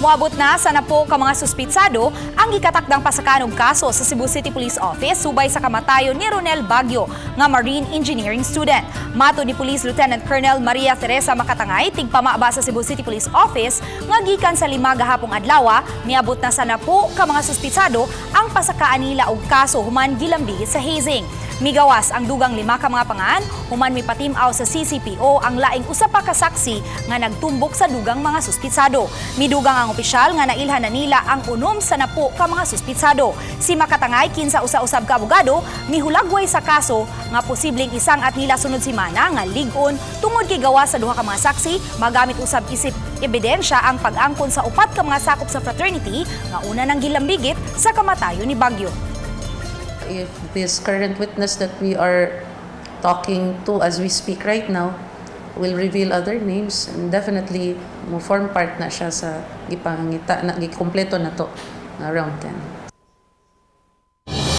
Moabot na sa napo ka mga suspitsado ang gikatakdang pasakan og kaso sa Cebu City Police Office subay sa kamatayon ni Ronel Baguio nga marine engineering student. Matod ni Police Lieutenant Colonel Maria Teresa Makatangay, tigpamaba sa Cebu City Police Office, nga gikan sa 5 gahapong adlaw, miabot na sa napo ka mga suspitsado ang pasakaan nila og kaso human gilambigit sa hazing. Migawas ang dugang 5 ka mga pangan human mipatim-aw sa CCPO ang laing usa pa ka saksi nga nagtumbok sa dugang mga suspitsado. Midugang ang opisyal nga nailhan na nila ang 6 sa 10 ka mga suspitsado. Si Makatangay, kinsa usa-usab ka abogado, mihulagway sa kaso nga posibleng isang at nila sunod semana nga lig-on tungod kay gawas sa duha ka mga saksi, magamit usab isip ebidensya ang pag-angkon sa upat ka mga sakop sa fraternity nga una nang gilambigit sa kamatayon ni Baguio. If this current witness that we are talking to as we speak right now will reveal other names, and definitely mo form part na siya sa gipangita na gikompleto na to na around 10.